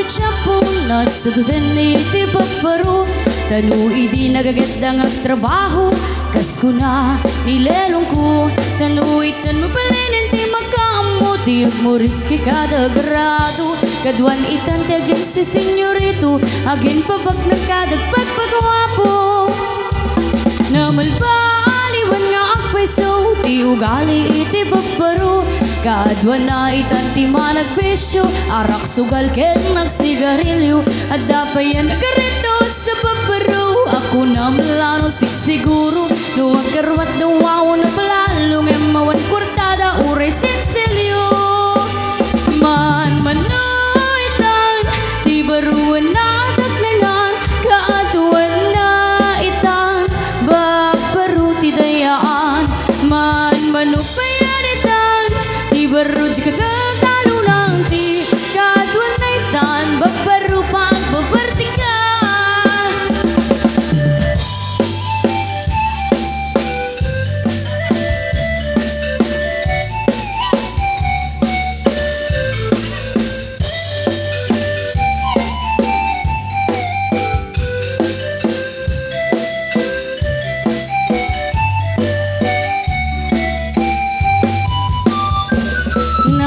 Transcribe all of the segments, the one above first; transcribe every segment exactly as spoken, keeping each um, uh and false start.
Tiempo, nasatuden iti babbaro, ta no idi nagagetda nga agtrabaho, kas kuna ni lelongko, ta no itan mabalinen ti makaammo, ti agmuriski kada agrado, kaduan itan ti aginsisenyorito, aginpabaknang kada agpagpaguapo. Namalbaliwan nga agpayso ti ugali iti babbaro, kaduana itan ti managbisio, arak, sugal ken nagsigarilio. Adda payen a karito sa babbaro, a kunam la no sigsiguro, no agkaruat dawaw no palalo, ngem awan kuartada uray sinsilio. Manmano itan ti baro a nadaknangan, kaduana itan babbaro ti dayaan. Manmano payen itan ti baro ti katatalonan, ti kaduana itan babbaro pagbabartikan.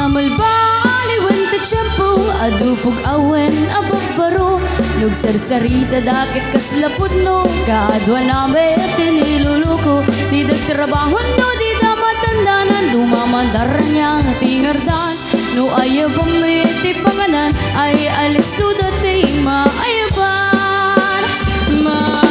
Namalbaliwan ti tiempo, adu pag-awen a babbaro, nagsarsarita dakit kasla pudno, kaduana met ti niluluko, ti dagtrabaho no dida matandanan, dumamandar niya ti ngardan, no ayaban met ti panganan, ay alisto dati maayaban. Ma-